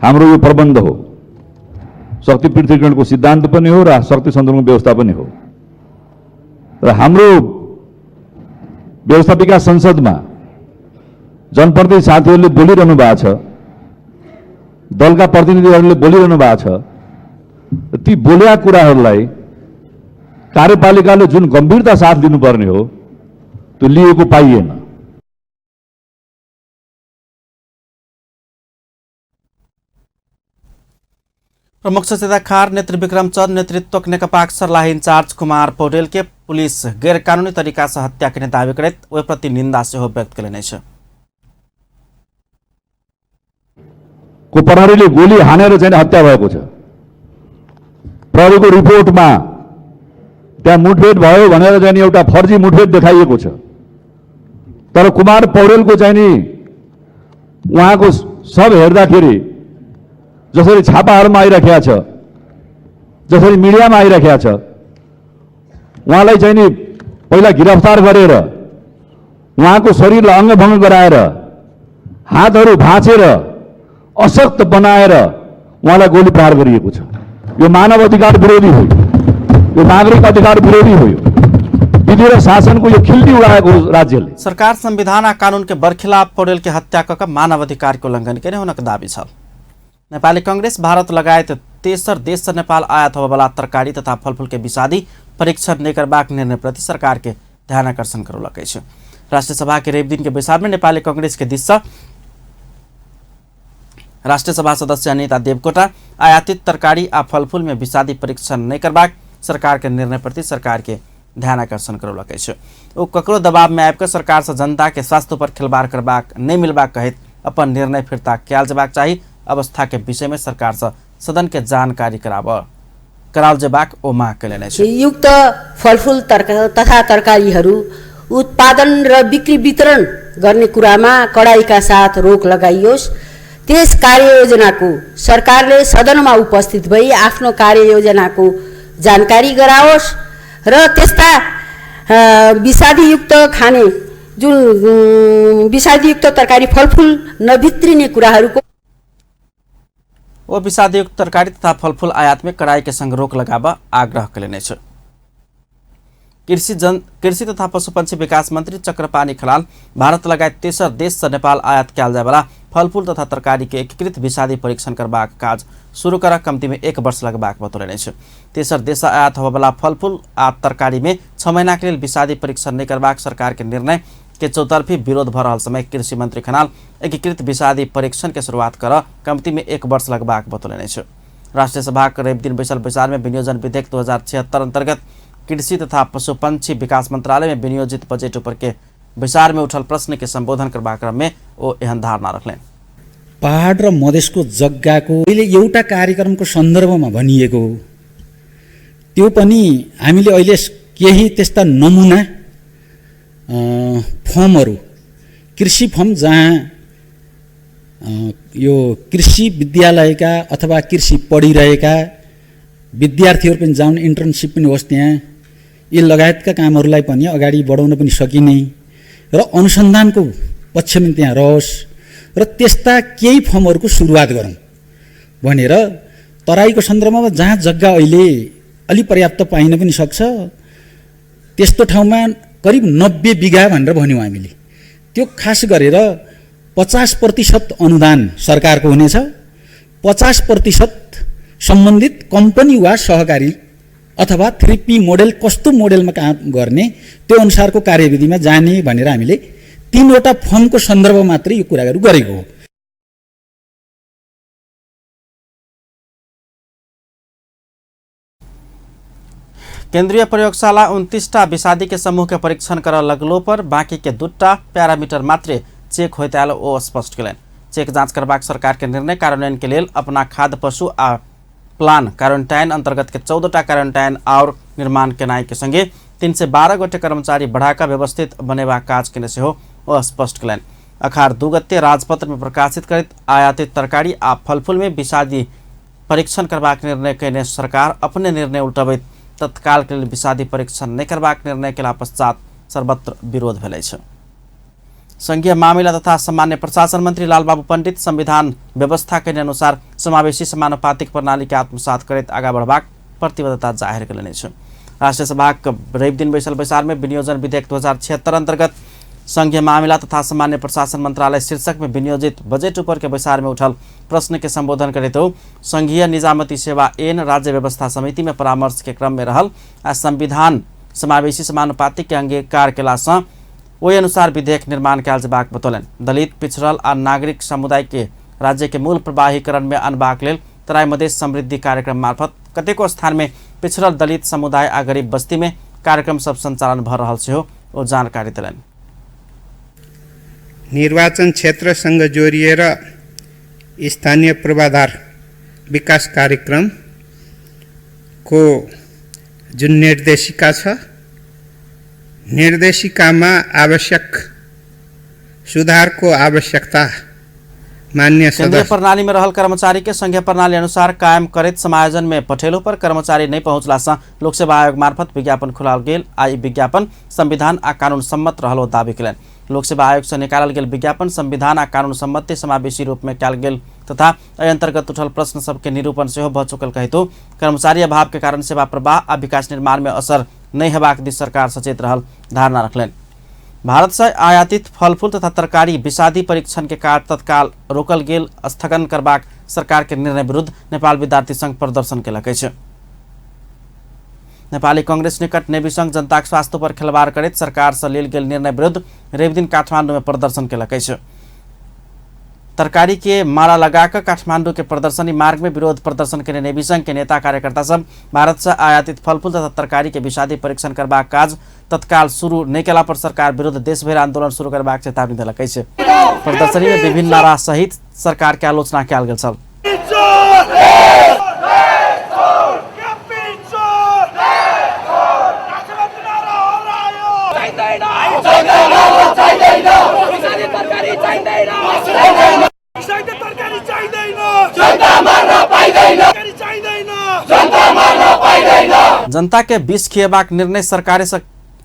हाम्रो यो प्रबन्ध हो। शक्ति पृथक्करणको सिद्धान्त पनि हो र शक्ति सन्तुलनको व्यवस्था पनि हो। र हाम्रो व्यवस्थापिका संसदमा जनप्रतिनिधि साथीहरूले बोलिरहनु भएको छ, दलका प्रतिनिधिहरूले बोलिरहनु भएको छ, ती बोलेका कुराहरूलाई कार्यपालिकाले जुन गम्भीरता साथ लिनुपर्ने हो त्यो लिएको पाइएन। प्रमुख सचेतक खार नेत्र विक्रम चंद नेतृत्वक नेकपाक सर्लाही इंचार्ज कुमार पौडेल के पुलिस गैरकानूनी तरीका से हत्या के दावी करैत ओहि प्रति निंदा सेहो व्यक्त केलनि अछि। को प्रहरीले गोली हानेर चाहिँ हत्या भएको छ। प्रहरीको रिपोर्टमा त्यहाँ मुठभेड भयो भनेर चाहिँ एउटा फर्जी मुठभेड देखाइएको छ, तर कुमार पौडेलको चाहिँ नि उहाँको सब हेर्दाखेरि जसरी छापाहरूमा आइराखेको छ, जसरी मिडियामा आइराखेको छ, उहाँलाई चाहिँ नि पहिला गिरफ्तार गरेर उहाँको शरीरलाई अङ्गभङ्ग गराएर हातहरू भाँचेर अशक्त बनाएर उहाँलाई गोली प्रहार गरिएको छ। यो मानव अधिकार विरोधी हो, यो नागरिक अधिकार विरोधी हो, विधि र शासनको यो खिल्ली उडाएको राज्यले। सरकार संविधान आ कानून के बरखिलाफ पौडेल के हत्या कऽ मानव अधिकार के उल्लंघन केने हुनक दावी छल। नेपाली कांग्रेस भारत लगायत तेसर देश से नेपाल आयात होबयवला तरकारी तथा फलफूल के विषादी परीक्षण नहि करबाक निर्णय प्रति सरकार के ध्यानाकर्षण करौलक अछि। राष्ट्रिय सभा के रवि दिन के बैसार में नेपाली कांग्रेस के दिस से राष्ट्रिय सभा सदस्य अनिता देवकोटा आयातित तरकारी आ फलफूल में विषादी परीक्षण नहि करबाक सरकार के निर्णय प्रति सरकार के ध्यानाकर्षण करौलक अछि। ओ ककरो दबाव में आबि कऽ सरकार से जनता के स्वास्थ्य पर खिलवाड़ करबाक नहि मिलबाक कहैत अपन निर्णय फिर्ता कयल जेबाक चाही। अवस्था के विषय में सरकार से सदन के जानकारी कराओल जेबाक ओ माग केलनि अछि। युक्त फलफूल तथा तरकारीहरू उत्पादन र बिक्री वितरण गर्ने कुरामा कडाइका साथ रोक लगाइयोस्। त्यस कार्ययोजनाको सरकारले सदनमा उपस्थित भई आफ्नो कार्ययोजनाको जानकारी गराओस् र त्यस्ता विषादीयुक्त खाने जुन विषादीयुक्त तरकारी फलफूल नभित्रिने कुराहरूको ओ विषादीयुक्त तरकारी तथा फलफूल आयात में कड़ाई के संग रोक लगाब आग्रह केलनि अछि। कृषि तथा पशुपक्षी विकास मंत्री चक्रपाणी खलाल भारत लगायत तेसर देश से नेपाल आयात कयल जायवला फलफूल तथा तरकारी के एकीकृत विषादी परीक्षण करबाक काज शुरू कर कम्ती में 1 वर्ष लगबाक बतौलनि अछि। तेसर देश आयात होबयवला फलफूल आ तरकारी में 6 महीना के लेल विषादी परीक्षण नहि करबाक सरकार के निर्णय के चौतर्फी विरोध भ रहल समय कृषि मंत्री खनाल एकीकृत विषादी परीक्षण के शुरुआत कर कम्ती में 1 वर्ष लगबाक बतौलनि अछि। राष्ट्रिय सभा के रवि दिन बैसल बैसार में विनियोजन विधेयक 2076 अंतर्गत कृषि तथा पशुपक्षी विकास मंत्रालय में विनियोजित बजट ऊपर के बैसार में उठल प्रश्न के संबोधन करबाक क्रम में ओ एहन धारणा रखलनि। पहाड र मधेसको जग्गाको अहिले एउटा कार्यक्रमको सन्दर्भमा भनिएको हो, त्यो पनि हामीले अहिले केही त्यस्ता नमुना फर्महरू, कृषि फर्म जहाँ यो कृषि विद्यालयका अथवा कृषि पढिरहेका विद्यार्थीहरू पनि जाउन्, इन्टर्नसिप पनि होस् त्यहाँ, यी लगायतका कामहरूलाई पनि अगाडि बढाउन पनि सकिने र अनुसन्धानको पक्ष पनि त्यहाँ रहोस् र त्यस्ता केही फर्महरूको सुरुवात गरौँ भनेर तराईको सन्दर्भमा जहाँ जग्गा अहिले अलि पर्याप्त पाइन पनि सक्छ त्यस्तो ठाउँमा करिब 90 बिघा भनेर भन्यौँ हामीले। त्यो खास गरेर 50% अनुदान सरकारको हुनेछ, 50% सम्बन्धित कम्पनी वा सहकारी अथवा 3P model कस्तो मोडेलमा काम गर्ने त्यो अनुसारको कार्यविधिमा जाने भनेर हामीले 3वटा फर्मको सन्दर्भ मात्रै यो कुराहरू गरेको हो। केंद्रीय प्रयोगशाला 29टा विषादी के समूह के परीक्षण कर लगलो पर बाकी के 2टा पैरामीटर मात्रे चेक होइत आयल ओ स्पष्ट कयलनि। चेक जांच करबाक सरकार के निर्णय कार्यान्वयन के लेल अपना खाद्य पशु आ प्लान क्वारंटाइन अंतर्गत के 14टा क्वारंटाइन और निर्माण केनाइ के संगे 312 गोटे कर्मचारी बढ़ाकर व्यवस्थित बनेबाक काज केने सेहो ओ स्पष्ट कयलनि। अखार 2 गते राजपत्र में प्रकाशित करैत आयातित तरकारी आ फलफूल में विषादी परीक्षण करबाक निर्णय केने सरकार अपने निर्णय उल्टबैत तत्काल के लेल विषादी परीक्षण नहि करबाक निर्णय केला पश्चात सर्वत्र विरोध भेल अछि। संघीय मामिला तथा सामान्य प्रशासन मंत्री लालबाबू पंडित संविधान व्यवस्था के अनुसार समावेशी समानुपातिक प्रणाली के आत्मसात करैत आगाँ बढ़बाक प्रतिबद्धता जाहिर कयलनि अछि। राष्ट्रीय सभाक रवि दिन बैसल बैसार में विनियोजन विधेयक 2076 अंतर्गत संघीय मामिला तथा सामान्य प्रशासन मंत्रालय शीर्षक में विनियोजित बजट ऊपर के बैसार में उठल प्रश्न के संबोधन करैत संघीय निजामती सेवा एन राज्य व्यवस्था समिति में परामर्श के क्रम में रहल आ संविधान समावेशी समानुपातिक के अंगीकार केला सँ ओहि अनुसार विधेयक निर्माण कयल जेबाक बतौलनि। दलित, पिछड़ल आ नागरिक समुदाय के राज्य के मूल प्रवाहीकरण में अनबाक लेल तराई मधेश समृद्धि कार्यक्रम मार्फत कतेको स्थान में पिछड़ल दलित समुदाय आ गरीब बस्ती में कार्यक्रम सब संचालन भऽ रहल सेहो ओ जानकारी देलनि। निर्वाचन क्षेत्रसँग जोडिएर स्थानीय पूर्वाधार विकास कार्यक्रमको जुन निर्देशिका छ, निर्देशिकामा आवश्यक सुधारको आवश्यकता मान्य केंद्रीय प्रणाली में रहल कर्मचारी के संघीय प्रणाली अनुसार कायम करैत समायोजन में पठेलो पर कर्मचारी नहीं पहुंचला सँ लोकसेवा आयोग मार्फत विज्ञापन खुलाल गेल आ ई विज्ञापन संविधान आ कानून सम्मत रहल दावी कयलनि। लोकसेवा आयोग से निकालल गेल विज्ञापन संविधान आ कानून सम्मत समावेशी रूप में कयल गेल तथा एहि अंतर्गत उठल प्रश्न सबके निरूपण सेहो भऽ चुकल कहितो कर्मचारी अभाव के कारण सेवा प्रवाह आ विकास निर्माण में असर नहीं हेबाक दिस सरकार सचेत रहल धारणा रखलनि। भारत से आयातित फलफूल तथा तरकारी विषादी परीक्षण के कार्य तत्काल रोकल गेल स्थगन करबाक सरकार के निर्णय विरुद्ध नेपाल विद्यार्थी संघ प्रदर्शन केलक अछि। नेपाली कांग्रेस निकट नेवी संघ जनताक स्वास्थ्य पर खिलवाड़ करैत सरकार से लेल गेल निर्णय विरुद्ध रवि दिन काठमांडू में प्रदर्शन केलक अछि। तरकारी के माला लगाकर काठमांडू के प्रदर्शनी मार्ग में विरोध प्रदर्शन केने नेवी संघ के नेता कार्यकर्ता सब भारत से आयातित फलफूल तथा तरकारी के विषादी परीक्षण करबाक काज तत्काल शुरू नहीं केला पर सरकार विरुद्ध देशभरि आंदोलन शुरू करबाक चेतावनी देलक अछि। प्रदर्शनी में विभिन्न नारा सहित सरकार के आलोचना कयल गेल छल। जनता के विष खिएबाक निर्णय सरकार से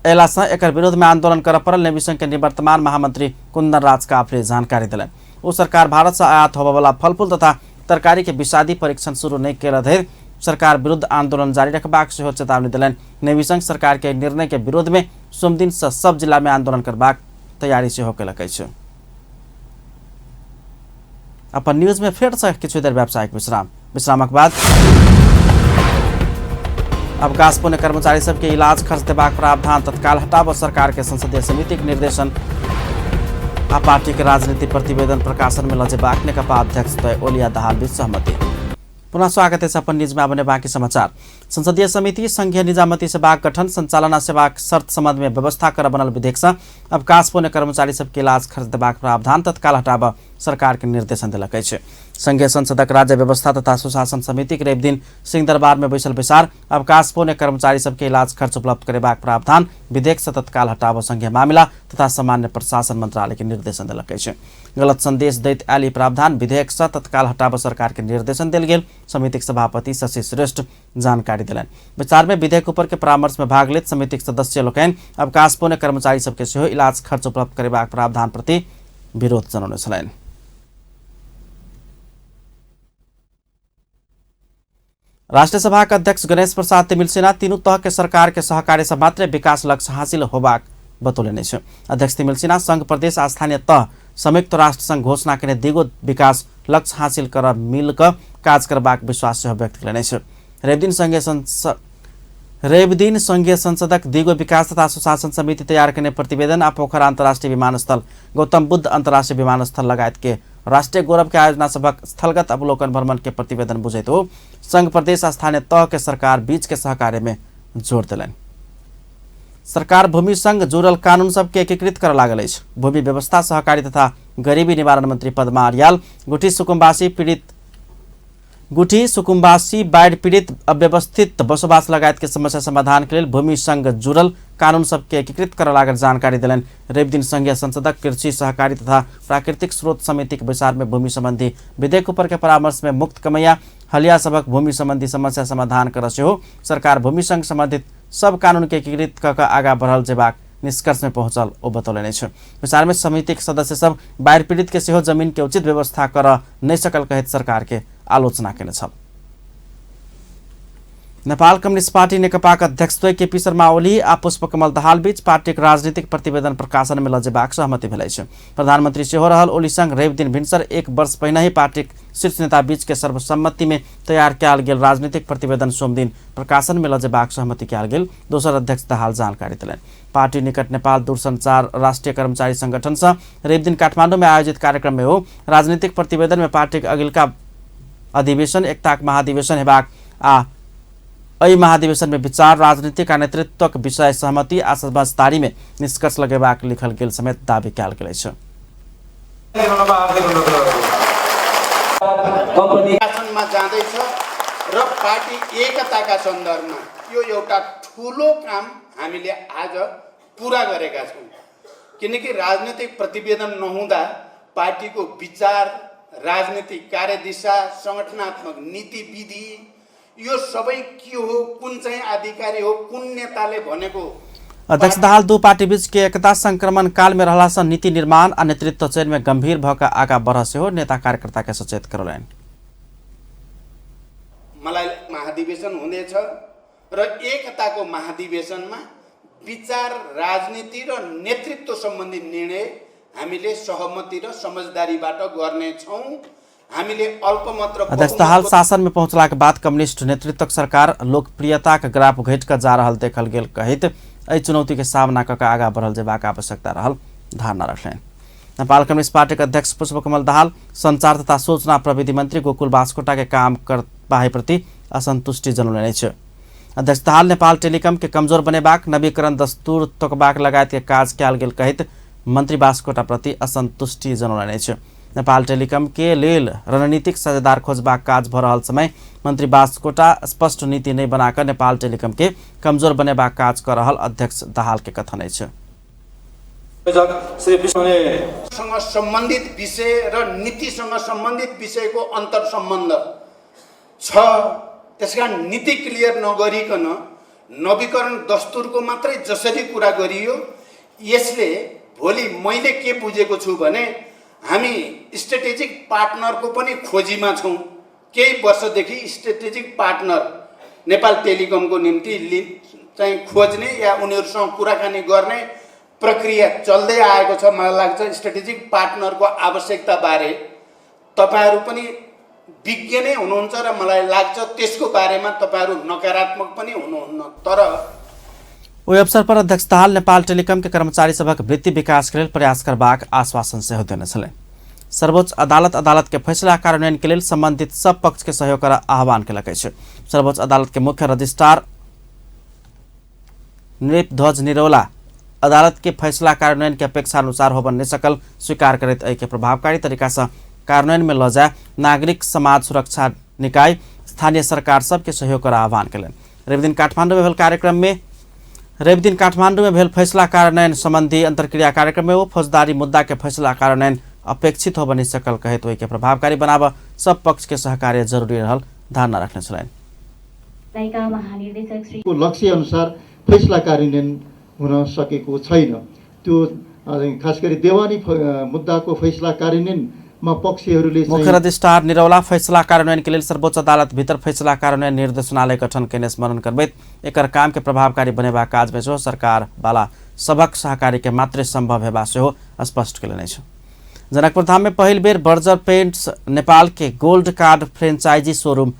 अयला से एकर विरोध में आंदोलन करय पड़ल नेवी संघ के निवर्तमान महामंत्री कुंदन राज काफरे जानकारी देलनि। ओ सरकार भारत से आयात होबयवला फलफूल तथा तरकारी के विषादी परीक्षण शुरू नहीं कयल धरि सरकार विरुद्ध आंदोलन जारी रखबाक सेहो चेतावनी देलनि। नेवी संघ सरकार के निर्णय के विरोध में सोमदिन से सब जिला में आंदोलन करबाक तैयारी सेहो केलक अछि। अपन न्यूज में फेर से किछु देर व्यावसायिक विश्राम, विश्रामक बाद अवकाश पुण्य कर्मचारी सबके इलाज खर्च देबाक प्रावधान तत्काल हटाबऽ सरकार के संसदीय समिति के निर्देशन आ पार्टी के राजनीति प्रतिवेदन प्रकाशन में लऽ जेबाक नेकपा अध्यक्ष तय ओलिया दाहाल बीच सहमति। पुनः स्वागत है अपन न्यूज में आबने बाकी समाचार। संसदीय समिति संघीय निजामती सेवाक गठन संचालन आ सेवाक शर्त संबंध में व्यवस्था कर बनल विधेयक से अवकाश पुण्य कर्मचारी सबके इलाज खर्च देबाक प्रावधान तत्काल हटाबऽ सरकार के निर्देशन देलक अछि। संघीय संसदक राज्य व्यवस्था तथा सुशासन समिति के रवि दिन सिंहदरबार में बैसल बैसार अवकाश पुण्य कर्मचारी सबके इलाज खर्च उपलब्ध करेबाक प्रावधान विधेयक से तत्काल हटाबऽ संघीय मामिला तथा सामान्य प्रशासन मंत्रालय के निर्देशन देलक अछि। गलत संदेश दैत आयल ई प्रावधान विधेयक से तत्काल हटाबऽ सरकार के निर्देशन देल गेल समितिक सभापति शशि श्रेष्ठ जानकारी देलनि। विचार में विधेयक ऊपर के परामर्श में भाग लेत समितिक सदस्य लोकनि अवकाश पुण्य कर्मचारी सबके सेहो इलाज खर्च उपलब्ध करेबाक प्रावधान प्रति विरोध जनौने छलनि। राष्ट्रीय सभा के अध्यक्ष गणेश प्रसाद तिमिल्सिना तीनू तह के सरकार के सहकार्य से मात्र विकास लक्ष्य हासिल होबाक बतौलनि अछि। अध्यक्ष तिमिल सिन्हा संघ प्रदेश आ स्थानीय तह संयुक्त राष्ट्र संघ घोषणा केने दिगो विकास लक्ष्य हासिल कर मिल क काज करबाक विश्वास सेहो व्यक्त केलनि अछि। रविदिन संघीय संसदक दिगो विकास तथा सुशासन समिति तैयार केने प्रतिवेदन आ पोखरा अंतर्राष्ट्रीय विमानस्थल, गौतम बुद्ध अंतर्राष्ट्रीय विमानस्थल लगायत के राष्ट्रीय गौरव के आयोजना सभक स्थलगत अवलोकन भ्रमण के प्रतिवेदन बुझैत हो संघ प्रदेश स्थानीय तह के सरकार बीच के सहकार्य में जोर देलनि। सरकार भूमि संग जुड़ल कानून सबके एकीकृत कर लागल अछि। भूमि व्यवस्था सहकारी तथा गरीबी निवारण मंत्री पद्मा आर्याल गुठी सुकुम्बासी बाढ़ि पीड़ित अव्यवस्थित बसोबास लगायत के समस्या समाधान के लेल भूमि संग जुड़ल कानून सबके एकीकृत कर लागल जानकारी देलनि। रविदिन संघीय संसदक कृषि सहकारी तथा प्राकृतिक स्रोत समितिक बैसार में भूमि संबंधी विधेयक ऊपर के परामर्श में मुक्त कमैया हलिया सभक भूमि संबंधी समस्या समाधान कर सेहो सरकार भूमि संग संबंधित सब कानून के एकीकृत क आगा बढ़ल जेबाक निष्कर्ष में पहुंचल ओ बतौलनि अछि। बैसार में समितिक सदस्य सब बाढ़ि पीड़ित के सेहो जमीन के उचित व्यवस्था कर नहि सकल कहैत सरकार के आलोचना केने छल। नेपाल कम्युनिस्ट पार्टी नेकपाक अध्यक्षद्वय केपी शर्मा ओली आ पुष्पकमल दाहाल बीच पार्टीक राजनीतिक प्रतिवेदन प्रकाशन में लजेबाक सहमति भेल अछि। प्रधानमंत्री सेहो रहल ओली संग रविदिन भिनसर 1 वर्ष पहिने ही पार्टीक शीर्ष नेता बीच के सर्वसम्मति में तैयार कयल गेल राजनीतिक प्रतिवेदन सोमदिन प्रकाशन में लजेबाक सहमति कयल गेल दोसर अध्यक्ष दाहाल जानकारी देलनि। पार्टी निकट नेपाल दूरसंचार राष्ट्रीय कर्मचारी संगठन से रविदिन काठमांडू में आयोजित कार्यक्रम में हो राजनीतिक प्रतिवेदन में पार्टीक अगिलका अधिवेशन एकताक महाधिवेशन हेबाक आ एहि महाधिवेशन में विचार राजनीतिक आ नेतृत्वक विषय सहमति आ समझदारी में निष्कर्ष लगेबाक लिखल गेल समेत दावी कयल गेल अछि। जाँदैछ र पार्टी एकताका सन्दर्भमा यो एउटा ठुलो काम हामीले आज पुरा गरेका छौँ, किनकि राजनीतिक प्रतिवेदन नहुँदा पार्टीको विचार, राजनीतिक कार्यदिशा, संगठनात्मक नीति विधि यो सबै के हो, कुन चाहिँ अधिकारी हो, कुन नेताले भनेको। अध्यक्ष दाहाल दू पार्टी बीच के एकता संक्रमण काल में रहला सँ नीति निर्माण आ नेतृत्व चयन में गंभीर भ क आगा बढ़ सेहो नेता कार्यकर्ता के सचेत करौलनि। मलाई महाधिवेशन हुँदैछ र एकताको महाधिवेशनमा विचार, राजनीति र नेतृत्व सम्बन्धी निर्णय हामीले सहमति र समझदारीबाट गर्नेछौँ। हामीले अल्पमत र अध्यक्ष दाहाल शासन में पहुंचला के बाद कम्युनिस्ट नेतृत्वक सरकार लोकप्रियताक ग्राफ घटि क जा रहल देखल गेल कहैत एहि चुनौती के सामना क आगा बढ़ल जेबाक आवश्यकता रहल धारणा रखलनि। नेपाल कम्युनिस्ट पार्टीक अध्यक्ष पुष्पकमल दाहाल संचार तथा सूचना प्रविधि मंत्री गोकुल बास्कोटा के काम कार्यवाही प्रति असंतुष्टि जनौलनि अछि। अध्यक्ष दाहाल नेपाल टेलिकम के कमजोर बनेबाक, नवीकरण दस्तूर तोकबाक लगायत के काज कयल गेल कहैत मंत्री बास्कोटा प्रति असंतुष्टि जनौलनि अछि। नेपाल टेलिकम के लेल रणनीतिक साझेदार खोजबाक काज भ रहल समय मंत्री बास्कोटा स्पष्ट नीति नहि बनाकर नेपाल टेलिकम के कमजोर बनेबाक काज क रहल अध्यक्ष दाहाल के कथन अछि। सँग सम्बन्धित विषय र नीतिसँग सम्बन्धित विषयको अन्तर सम्बन्ध छ, त्यसकारण नीति क्लियर नगरिकन नवीकरण दस्तुरको मात्रै जसरी कुरा गरियो यसले भोलि मैले के बुझेको छु भने हामी स्ट्रेटेजिक पार्टनरको पनि खोजीमा छौँ। केही वर्षदेखि स्ट्रेटेजिक पार्टनर नेपाल टेलिकमको निम्ति चाहिँ खोज्ने या उनीहरूसँग कुराकानी गर्ने प्रक्रिया चल्दै आएको छ। मलाई लाग्छ स्ट्रेटेजिक पार्टनरको आवश्यकताबारे तपाईँहरू पनि विज्ञ नै हुनुहुन्छ र मलाई लाग्छ त्यसको बारेमा तपाईँहरू नकारात्मक पनि हुनुहुन्न। तर ओहि अवसर पर अध्यक्ष दाहाल नेपाल टेलिकम के कर्मचारी सभक वृत्ति विकास के लेल प्रयास करबाक आश्वासन सेहो देने छलनि। सर्वोच्च अदालत अदालत के फैसला कार्यान्वयन के लेल संबंधित सब पक्ष के सहयोग कर आह्वान केलक अछि। सर्वोच्च अदालत के मुख्य रजिस्ट्रार नृपध्वज निरौला अदालत के फैसला कार्यान्वयन के अपेक्षा अनुसार होबन नहि सकल स्वीकार करैत एहि के प्रभावकारी तरीका से कार्यान्वयन में ल जाय नागरिक समाज सुरक्षा निकाय स्थानीय सरकार सबके सहयोग कर आह्वान केलनि। रविदिन काठमांडू में भेल फैसला कार्यान्वयन संबंधी अंतर्क्रिया कार्यक्रम में वो फौजदारी मुद्दा के फैसला कार्यान्वयन अपेक्षित हो बनि सकल कहैत ओहि के प्रभावकारी बनाब सब पक्ष के सहकार्य जरूरी रहल धारणा रखने छलनि। लक्ष्य अनुसार फैसला कार्यान्वयन हुन सकेको छैन। त्यो खास गरी देवानी मुद्दाको फैसला कार्यान्वयनमा पक्षहरूले मुख्य रजिस्ट्रार निरौला फैसला कार्यान्वयन के लेल सर्वोच्च अदालत भीतर फैसला कार्यान्वयन निर्देशनालय गठन केने स्मरण करबैत एकर काम के प्रभावकारी बनेबाक काज में सेहो सरकार वाला सभक सहकार्य के मात्रे संभव हेबा सेहो स्पष्ट केलनि अछि। जनकपुर धाम में पहिल बेर बर्जर पेंट्स नेपाल के गोल्ड कार्ड फ्रेंचाइजी शोरूम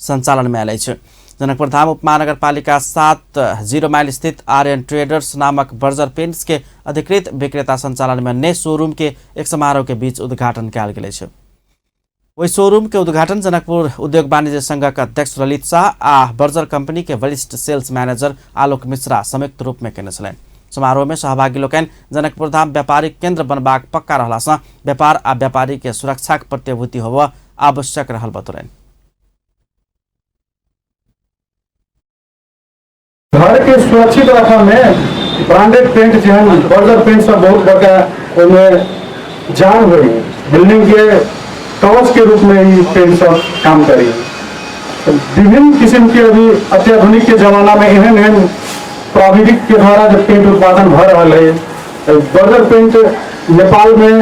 संचालन में आयल अछि। जनकपुर धाम उपमहानगरपालिका 7 0 माइल स्थित आर्यन ट्रेडर्स नामक बर्जर पेंट्स के अधिकृत विक्रेता संचालन में नए शोरूम के एक समारोह के बीच उद्घाटन कयल गेल अछि। ओहि शोरूम के उद्घाटन जनकपुर उद्योग वाणिज्य संघक अध्यक्ष ललित शाह आ बर्जर कंपनी के वरिष्ठ सेल्स मैनेजर आलोक मिश्रा संयुक्त रूप में केने छलनि। समारोह में सहभागी लोकनि जनकपुर धाम व्यापारिक केंद्र बनबाक पक्का रहला सँ व्यापार आ व्यापारी के सुरक्षाक प्रत्यभूति होबय आवश्यक रहल बतौलनि। घर के सुरक्षित रखऽ में ब्रांडेड पेंट जेहन बर्जर पेंट सब बहुत बड़का ओहिमे जान होइ, बिल्डिंग के कवच के रूप में ई पेंट सब काम करी। विभिन्न किस्म के अभी अत्याधुनिक के जमाना में एहन एहन प्राविधिक के द्वारा जब पेंट उत्पादन भऽ रहल है, बर्जर पेंट नेपाल में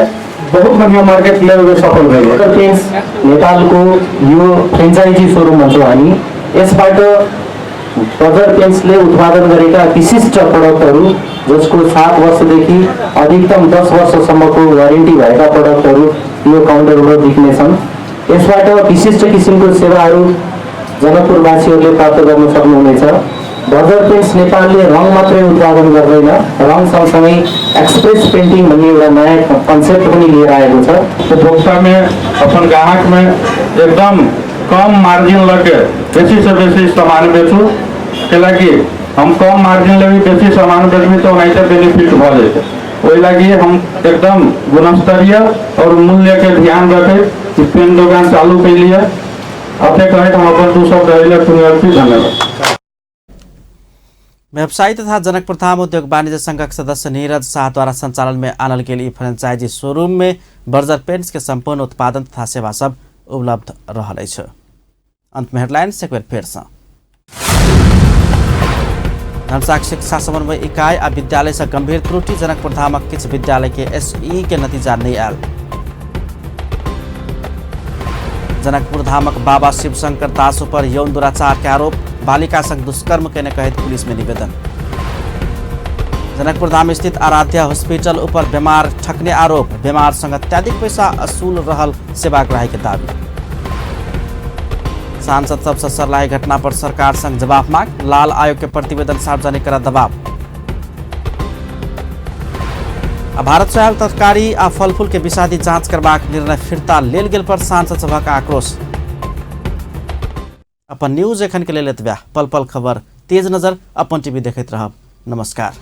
बहुत बढ़िया मार्केट लेवे में सफल भेल। बर्जर पेंट्स नेपालको यो फ्रेन्चाइजी सोरुम भन्छौँ हामी। यसबाट बर्जर पेन्ट्सले उत्पादन गरेका विशिष्ट प्रडक्टहरू जसको 7 वर्षदेखि अधिकतम 10 वर्षसम्मको वारेन्टी भएका प्रडक्टहरू यो काउन्टरमा बिक्नेछन्। यसबाट विशिष्ट किसिमको सेवाहरू जनकपुरवासीहरूले प्राप्त गर्न सक्नुहुनेछ। बर्जर पेन्ट्स नेपालले रङ मात्रै उत्पादन गर्दैन, रङ सँगसँगै एक्सप्रेस पेन्टिङ भन्ने एउटा नयाँ कन्सेप्ट पनि लिएर आएको छ। उपभोक्तामे अपन ग्राहकमे एकदम कम मार्जिन लके बेसी से बेसी सामान बेचू, कैलाकि हम कम मार्जिन लेबी बेसी सामान बेचबी तो ओनाहिते बेनिफिट भऽ जेतै। ओहि लागी हम एकदम गुणस्तरीय और मूल्य के ध्यान रखैत पेन दोकान चालू कैलियै। अते कहैत हम अपन दू शब्द एहि चुनौती। धन्यवाद। व्यवसायी तथा जनकपुर धाम उद्योग वाणिज्य संघक सदस्य नीरज शाह द्वारा संचालन में आनल गेल ई फ्रेंचाइजी शोरूम में बर्जर पेंट्स के संपूर्ण उत्पादन तथा सेवा सब उपलब्ध रहल अछि। अंत में हेडलाइंस एक बेर फेर सँ। धनसाक शिक्षा समन्वय इकाई आ विद्यालय से गंभीर त्रुटि, जनकपुर धामक किछु विद्यालय के एसई के नतीजा नहीं आयल। जनकपुर धामक बाबा शिवशंकर दास पर यौन दुराचार के आरोप, बालिका संग दुष्कर्म केने कहैत पुलिस में निवेदन। जनकपुर धाम स्थित आराध्या हॉस्पिटल ऊपर बीमार ठकने आरोप, बीमार संग अत्याधिक पैसा असूल रहल सेवाग्राही के दावी। सांसद सबसे सरलाही घटना पर सरकार संग जवाब मांग, लाल आयोग के प्रतिवेदन सार्वजनिक कर दबाव। भारत से आयल तरकारी आ फलफूल के विषादी जांच करबाक निर्णय फिर्ता लेल गेल पर सांसद सभक आक्रोश। अपन न्यूज एखन के लेल एतबे। पल पल खबर तेज नजर अपन टीवी देखैत रहब। नमस्कार।